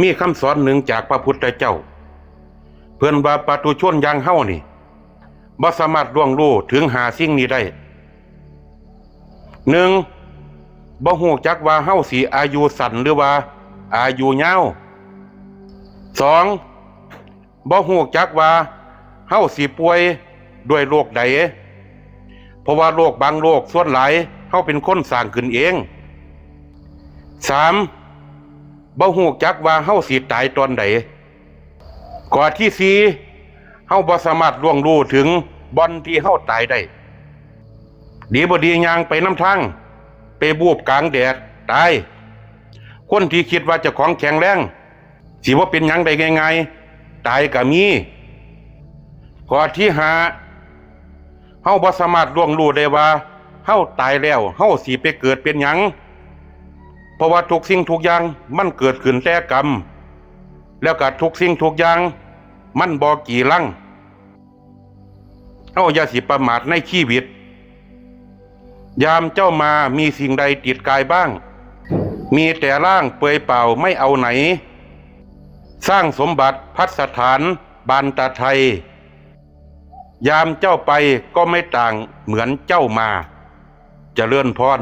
ມີຄຳສອນໜຶ່ງຈາກພະພຸດທະເຈົ້າ ເພິ່ນວ່າປະຕຸຊົນຢ່າງເຮົານີ້ ບໍ່ສາມາດລ່ວງຮູ້ເຖິງຫ້າສິ່ງນີ້ໄດ້. ໜຶ່ງ, ບໍ່ຮູ້ຈັກວ່າເຮົາຊິອາຍຸສັ້ນ ຫຼືວ່າອາຍຸຍາວ. ສອງ, ບໍ່ຮູ້ຈັກວ່າເຮົາຊິປ່ວຍດ້ວຍໂລກໃດ, ເພາະວ່າໂລກບາງໂລກສ່ວນຫຼາຍເຮົາເປັນຄົນສ້າງຂຶ້ນເອງ. ສາມ, ບໍ່ຮູ້ຈັກວ່າເຮົາຊິຕາຍຕອນໃດ. ຂໍ້ທີສີ່, ເຮົາບໍ່ສາມາດລ່ວງຮູ້ເຖິງບ່ອນທີ່ເຮົາຕາຍໄດ້. ດີບໍ່ດີຍ່າງໄປນຳທາງ, ໄປວູບກາງແດດ, ຕາຍ. ຄົນທີ່ຄິດວ່າເຈົ້າຂອງແຂງແຮງ, ຊິບໍ່ເປັນຫຍັງໄດ້ງ່າຍໆ, ຕາຍກໍມີ. ຂໍ້ທີຫ້າ, ເຮົາບໍ່ສາມາດລ່ວງຮູ້ໄດ້ວ່າເຮົາຕາຍແລ້ວເຮົາຊິໄປເກີດເປັນຫຍັງ, ເພາະວ່າທຸກສິ່ງທຸກຢ່າງມັນເກີດຂຶ້ນແຕ່ກຳ, ແລ້ວກໍທຸກສິ່ງທຸກຢ່າງມັນບໍ່ກີ່ລັງ. ເຮົາຢ່າຊິປະໝາດໃນຊີວິດ. ຍາມເຈົ້າມາມີສິ່ງໃດຕິດກາຍບ້າງ? ມີແຕ່ລ່າງເປືອຍເປົ່າໄມ່ເອົາໄໜ, ສ້າງສົມບັດພັດສະຖານບານຕາໄທ. ຍາມເຈົ້າໄປກໍໄມ່ຕ່າງເໝືອນເຈົ້າມາ. ຈະເລີນພອນ.